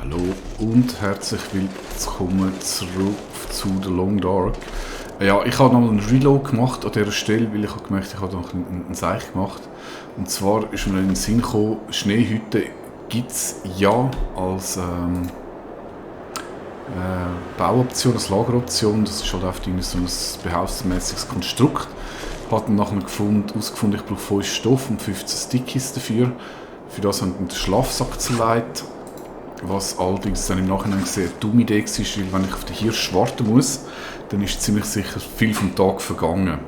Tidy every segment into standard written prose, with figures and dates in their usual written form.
Hallo und herzlich willkommen zurück zu The Long Dark. Ja, ich habe noch einen Reload gemacht an dieser Stelle, weil ich habe gemerkt, ich habe noch einen Seich gemacht. Und zwar ist mir in den Sinn gekommen, Schneehütten gibt es ja als Bauoption, als Lageroption. Das ist halt einfach so ein behausmäßiges Konstrukt. Ich habe dann nachher herausgefunden, ich brauche 5 Stoff und 15 Stickies dafür. Für das habe ich den Schlafsack zerlegt. Was allerdings dann im Nachhinein gesehen eine dumme Idee war, weil wenn ich auf den Hirsch warten muss, dann ist ziemlich sicher viel vom Tag vergangen.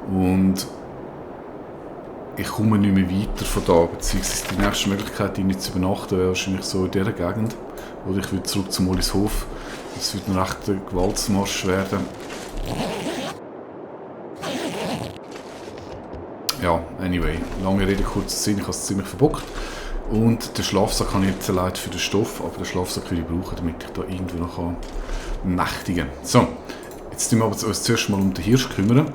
Und ich komme nicht mehr weiter von da, beziehungsweise die nächste Möglichkeit, ihn zu übernachten, wäre wahrscheinlich so in dieser Gegend. Oder ich würde zurück zum Mollishof. Das wird ein rechter Gewaltsmarsch werden. Ja, anyway, lange Rede, kurzer Sinn, ich habe es ziemlich verbockt. Und den Schlafsack habe ich jetzt erleidet für den Stoff, aber den Schlafsack will ich brauchen, damit ich da irgendwo noch nächtigen kann. So, jetzt kümmern wir uns zuerst mal um den Hirsch kümmern.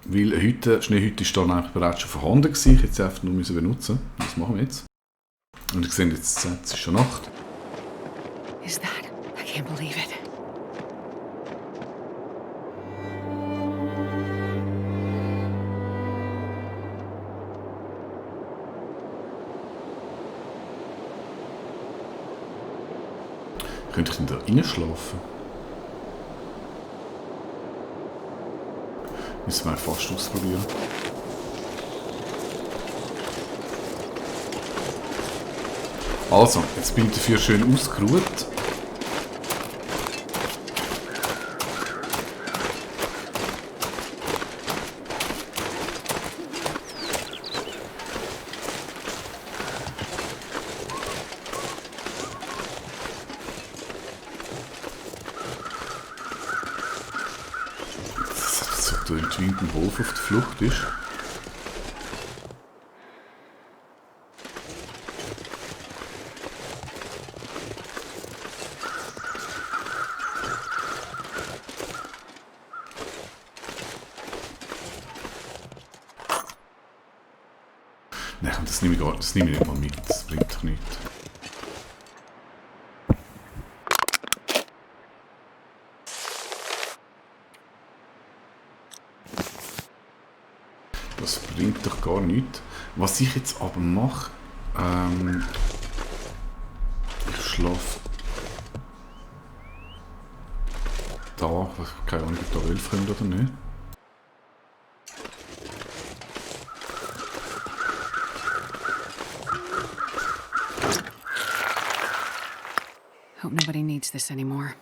Weil eine Schneehütte ist dann eigentlich bereits schon vorhanden gewesen. Ich hätte sie einfach nur benutzen. Das machen wir jetzt. Und ihr seht jetzt, es ist schon Nacht. Is that? I can't believe it. Könnte ich denn da reinschlafen? Müssen wir fast ausprobieren. Also, jetzt bin ich dafür schön ausgeruht. So ein entschwingender Wolf auf der Flucht ist. Nein, das nehme ich nicht mal mit, das bringt doch nichts. Das bringt doch gar nichts. Was ich jetzt aber mache, ich schlafe da, keine Ahnung, ob da Wölfe kommen oder nicht. Hope nobody needs this anymore.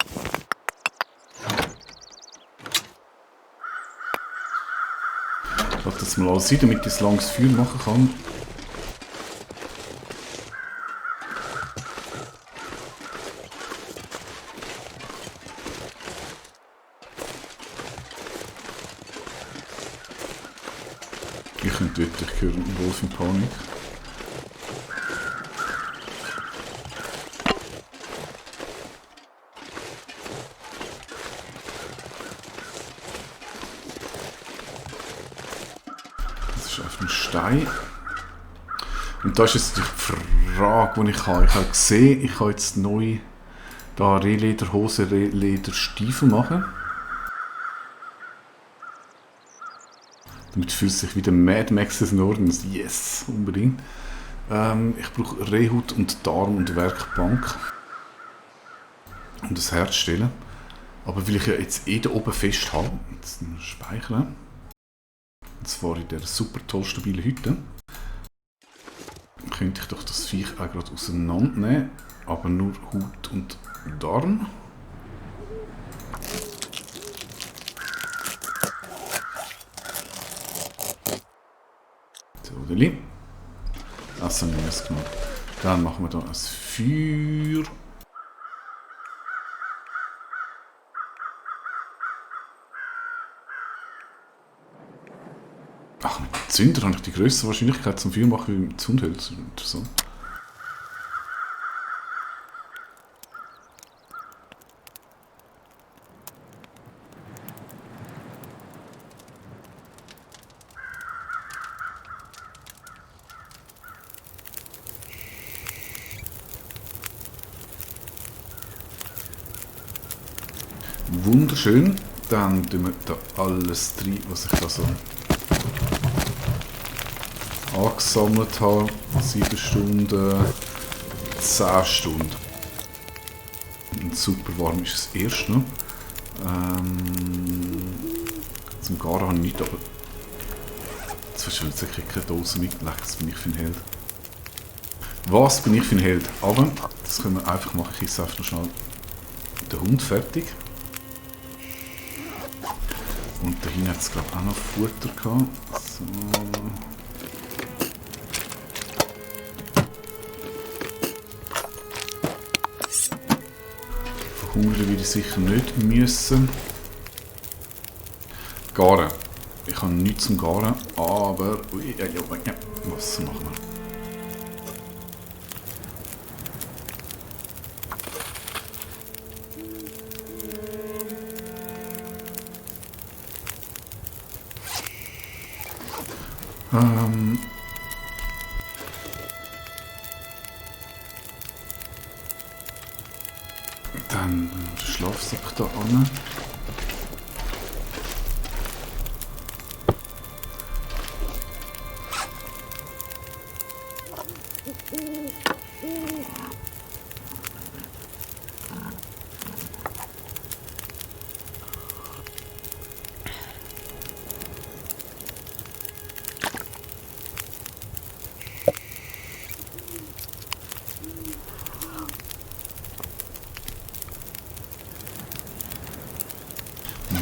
Ich lasse das mal alles sein, damit ich ein langes Feuer machen kann. Ich könnte wirklich, ich höre einen Wolf in Panik. Stein. Und da ist jetzt die Frage, die ich habe. Ich habe gesehen, ich kann jetzt neu da Rehlederhose, Rehlederstiefel machen. Damit fühlt es sich wieder Mad Max des Nordens. Yes, unbedingt. Ich brauche Rehhut und Darm und Werkbank, um das herzustellen. Aber will ich ja jetzt da oben fest haben, jetzt speichern. Und zwar in dieser super toll stabilen Hütte. Könnte ich doch das Viech auch gerade auseinandernehmen, aber nur Hut und Darm. So, Deli. Das haben wir jetzt gemacht. Dann machen wir da ein Feuer. Ach, mit dem Zünder habe ich die größere Wahrscheinlichkeit zum Feuer machen wie mit Zündhölzer. Interessant. wunderschön. Dann tun wir da alles rein, was ich da so angesammelt habe. 7 Stunden, 10 Stunden. Und super warm ist es erst noch. Zum Garen habe ich nichts, aber jetzt verschwindet sich keine Dose mit. Das bin ich für ein Held. Was bin ich für ein Held? Aber das können wir einfach machen. Ich esse einfach noch schnell den Hund fertig. Und dahin hat es glaube ich auch noch Futter gehabt. So. Verhungern würde ich sicher nicht müssen. Garen. Ich habe nichts zum Garen, aber... Was machen wir? Dann den Schlafsack da an.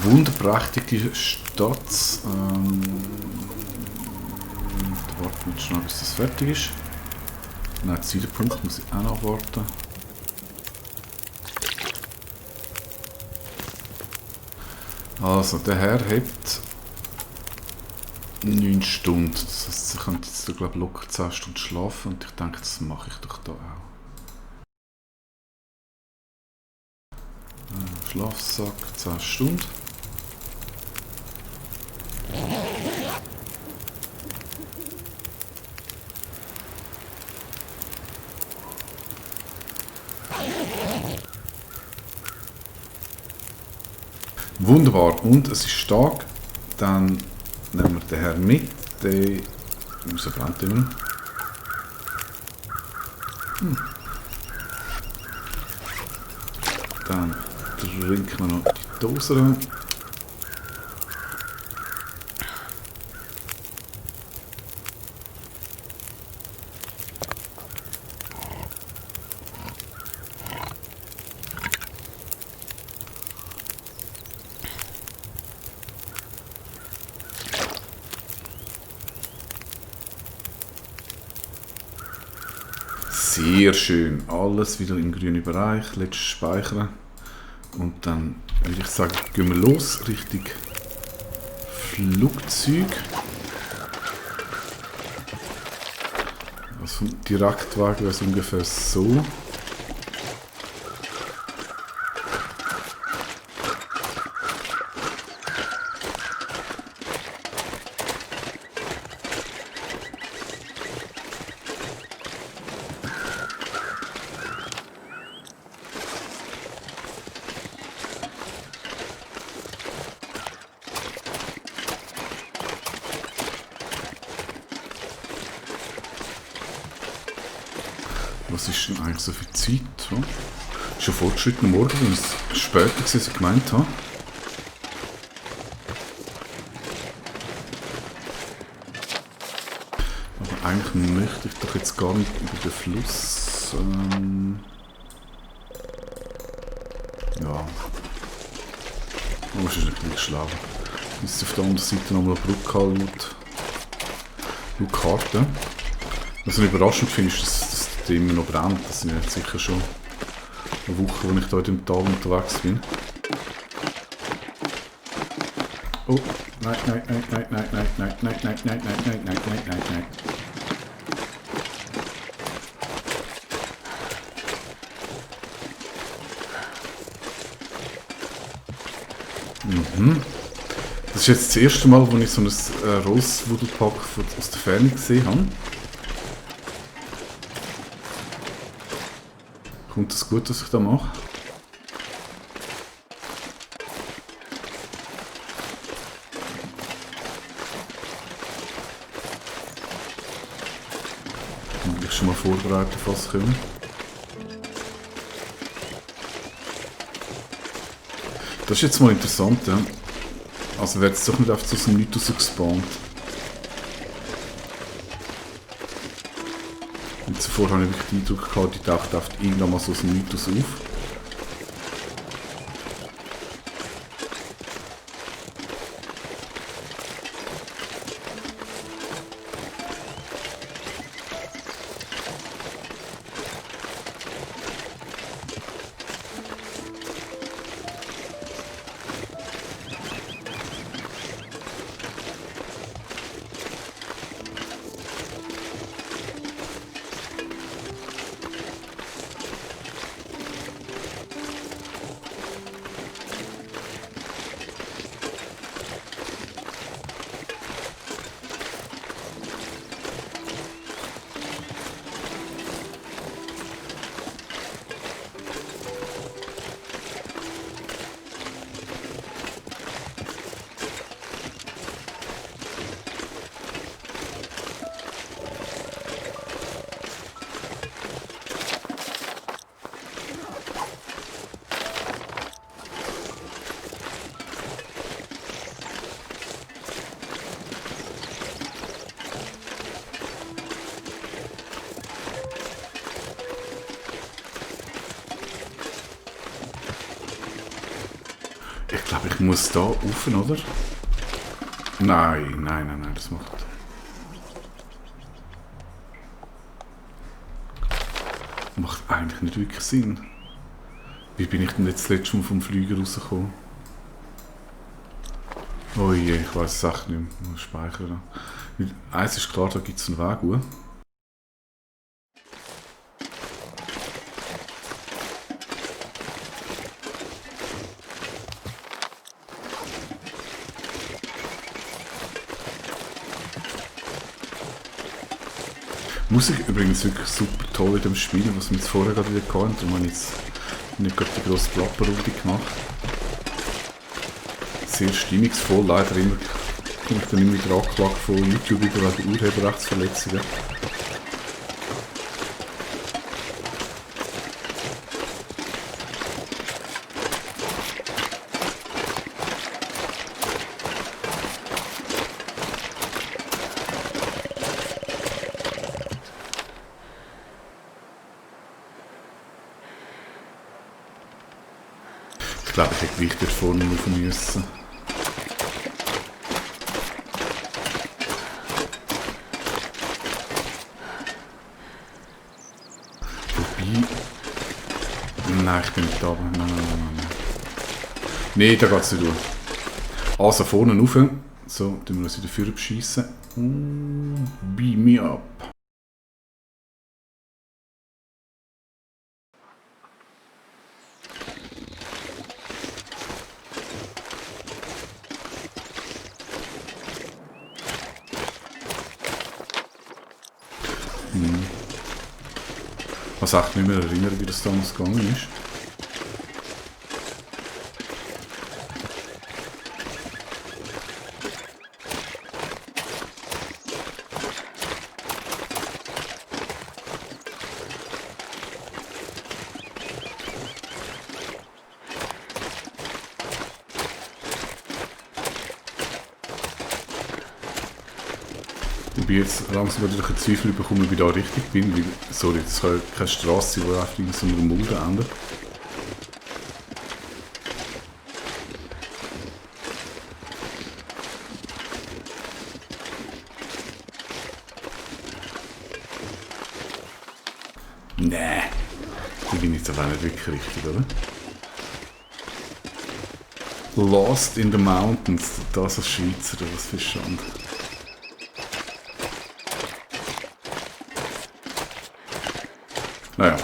Wunderprächtige Stadt. Warten wir schnell, bis das fertig ist. Nein, Zielpunkt muss ich auch noch warten. Also, der Herr hat 9 Stunden. Das heißt, ich könnte jetzt glaube ich, locker 10 Stunden schlafen und ich denke, das mache ich doch da auch. Schlafsack, 10 Stunden. Wunderbar, und es ist stark. Dann nehmen wir den Herrn mit. Der muss brennt immer. Dann trinken wir noch die Dose rein. Sehr schön. Alles wieder im grünen Bereich. Letztes Speichern. Und dann würde ich sagen, gehen wir los Richtung Flugzeug. Also vom Direktweg wäre es ungefähr so. Was ist denn eigentlich so viel Zeit? So? Schon fortgeschritten Morgen, weil es später war, als ich gemeint habe. Aber eigentlich möchte ich doch jetzt gar nicht über den Fluss. Ja. Wahrscheinlich ein bisschen schlau. Jetzt auf der anderen Seite nochmal eine Brücke haben laut Karte. Was ich überraschend finde, ist, dass die immer noch brennt. Das sind jetzt sicher schon eine Woche, wo ich hier in dem Tal unterwegs bin. Oh, nein, nein, nein, nein, nein, nein, nein, nein, nein, nein, nein, nein, nein, nein, nein, nein. Das ist jetzt das erste Mal, wo ich so ein Rose-Voodoo-Pack aus der Ferne gesehen habe. Kommt das gut, was ich da mache? Und ich schon mal vorbereitet, falls kommen. Das ist jetzt mal interessant, ja. Also wird es doch nicht einfach so aus dem Nichts rausgespawnt. Und zuvor habe ich wirklich den Eindruck gehabt, die taucht einfach irgendwann mal so aus dem Nichts auf. Ich glaube, ich muss da rauf, oder? Nein, das macht eigentlich nicht wirklich Sinn. Wie bin ich denn jetzt das letzte Mal vom Flüger rausgekommen? Oh je, ich weiß es echt nicht mehr. Ich muss speichern. Eins ist klar, da gibt es einen Weg hoch. Musik übrigens wirklich super toll in dem Spiel, was wir jetzt vorher gerade wieder hatten. Darum habe ich jetzt nicht gerade die grosse Plapperrunde gemacht. Sehr stimmungsvoll, leider immer komme ich dann immer wieder angeklagt von YouTube über wegen Urheberrechtsverletzungen. Ich glaube, ich hätte gleich dort vorne rauf müssen. Wobei... Nein, ich bin nicht da. Nein. Nein, da geht es nicht durch. Also vorne rauf. So, dann müssen wir uns wieder vorne beschiessen. Beam me up. Ich kann mich nicht mehr erinnern, wie das damals gegangen ist. Ich bin jetzt langsam wieder ein Zweifel bekommen, ob ich da richtig bin, weil, sorry, das kann keine Straße sein, die einfach in so einer Mulde endet. Nee, die bin jetzt aber nicht wirklich richtig, oder? Lost in the Mountains, das als Schweizer, was für Schande. Naja,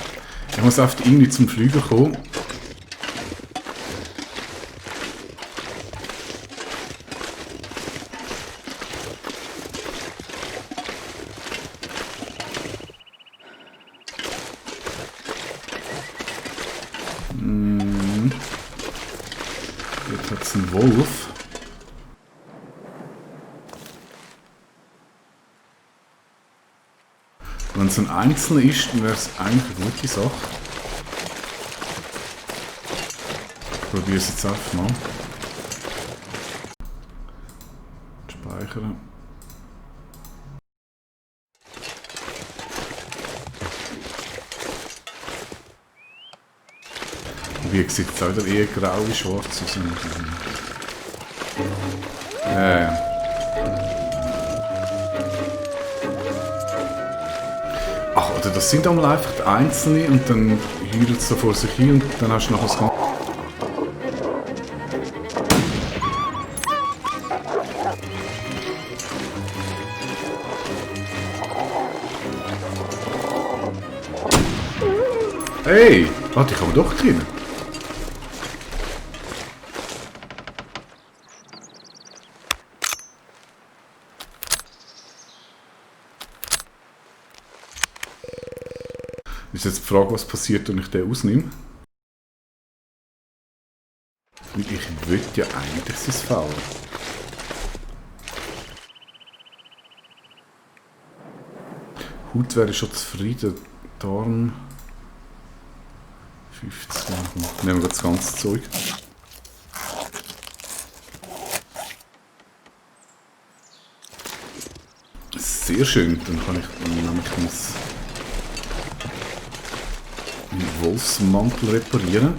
ich muss einfach irgendwie zum Flüger kommen. Jetzt hat es einen Wolf. Wenn es ein einzelner ist, dann wäre es eigentlich eine gute Sache. Ich probiere es jetzt einfach mal. Speichern. Wie sieht es auch eher grau wie schwarz aus. Ja. Ach, oder das sind einmal einfach die Einzelne und dann heulen sie so vor sich hin und dann hast du noch das Ganze. Hey! Warte, ich kann doch killen. Ist jetzt die Frage, was passiert, wenn ich den ausnehme? Weil ich will ja eigentlich sein Foul. Haut wäre schon zufrieden. Darm 15. Nehmen wir das ganze Zeug. Sehr schön, dann kann ich nämlich meinen Wolfsmantel reparieren.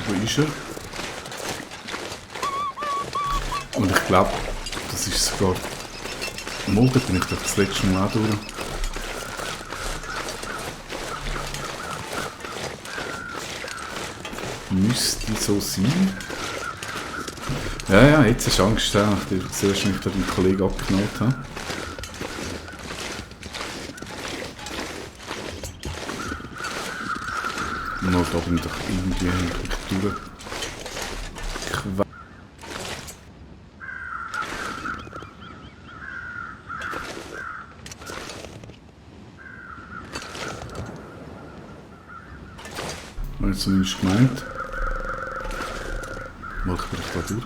Wo ist er? Und ich glaube, das ist sogar... Mal, da bin ich doch das letzte Mal auch durch. Müsste so sein. Ja, jetzt hast du Angst, nachdem ich zuerst mich da den Kollegen abgeknallt habe. Mal da bin ich doch irgendwie durch. Habe ich zumindest gemeint. Mal, ich vielleicht da durch.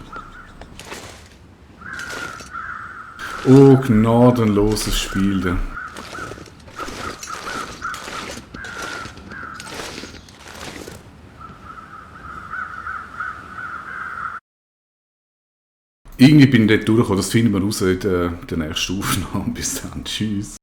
Oh, gnadenloses Spiel. Da. Irgendwie bin ich dort durchgekommen, das finden wir raus in der nächsten Aufnahme. Bis dann, tschüss.